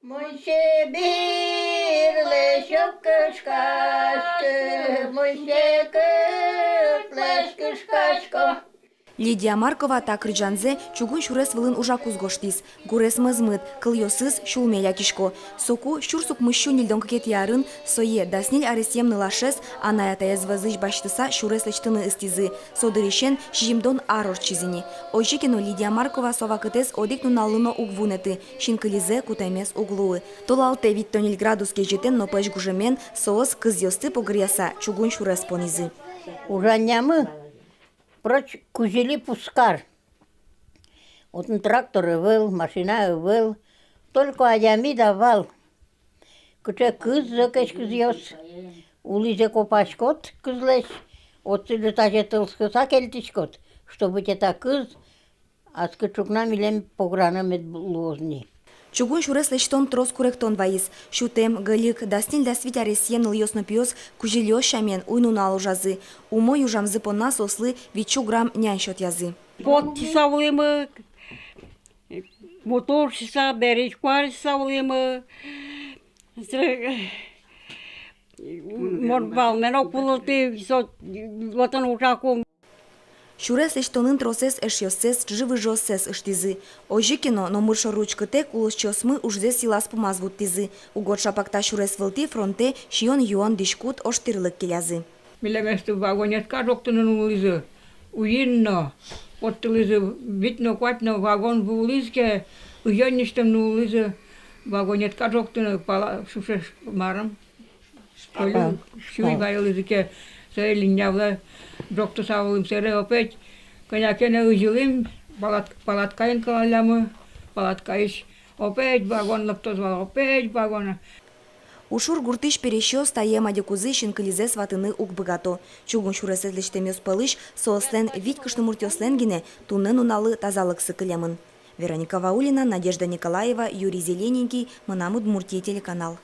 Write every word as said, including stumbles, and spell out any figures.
Мон секытлэсь ог кышкаськы, мон секытлэсь кышкасько. Лидия Маркова та кырӟанзэ чугун сюрес вылын ужакуз гожтӥз. Гурез мӧзмыт, кылъёсыз сюлме лякисько. Соку сюрс укмыссю ньыльдон кыкетӥ арын сое, дас ньыль аресъем нылашез, анай-атаез вӧзысь басьтыса, сюрес лэсьтыны ыстӥзы. Со дырысен сизьымдон ар ортчиз ини. Озьы ке но, Лидия Маркова со вакытэз одӥг нуналлы но уг вунэты, синкылизэ кутэмез уг луы. Толалтэ витьтон ньыль градус кезьытэм но пӧсь гужемен соос, кызъёсты погыръяса, чугун сюрес понӥзы. Ужанъямы прочь кузьыли пускар. Отын трактор ӧвӧл, машина ӧвӧл, только адями да вал. Кыӵе кыз, зӧкесь кызъёс. Улӥзы копаськод кызлэсь, отчы тазьы тылскыса кельтӥськод, чтобы тӥ та кыз аскы ӵукна милем пограны мед луоз ни. Чугун сюрес лэсьтон трос куректон вайиз. Сютэм, гӧльык, дас ньыль-дас вить аресъем нылъёс но пиос кузьылиос сямен уй-нунал ужазы. Умой ужамзы понна соослы витьсю грамм нянь сётъязы. Пот сиса улӥмы, мотор сиса, берысь куарь сиса улӥмы. Сре-, мон валмено кулыты, со, отын ужаку. Сюрес лэсьтонын тросэз эшъёссэс, ӵыжы-выжыоссэс ыштӥзы. Озьы ке но, номыр шоры учкытэк, улосчиосмы ужзэс йылаз-пумаз вуттӥзы. Угось шапак та сюрес вылтӥ фронтэ сиён-юон, дӥськут, ожтӥрлык келязы. Милеместы вагонетка ӝоктыны нуллӥзы, уйин но поттылӥзы, вить но, куать но вагон вуылӥз ке, уйённисьтэм нуллӥзы вагонетка ӝоктыны, пала-, шуше-, марым. Шпалёк, шпалёк. Сюй вайылӥзы ке, сое линья вылэ ӝоктыса вуылӥм, сэре опять кӧня ке но ызьылӥм, палат-, палаткаен кӧлаллямы, палаткаысь опять вагон лыктоз вал, опять вагон. Ушур гуртысь пересьёс тае мадёкузы синкылизэс ватыны уг быгато. Чугун сюресэз лэсьтэмъёс пӧлысь соослэн вить кышномуртъёслэн гинэ туннэ нуналлы тазалыксы кылемын. Вероника Ваулина, Надежда Николаева, Юрий Зелененький, «Мынам Удмуртие» телеканал.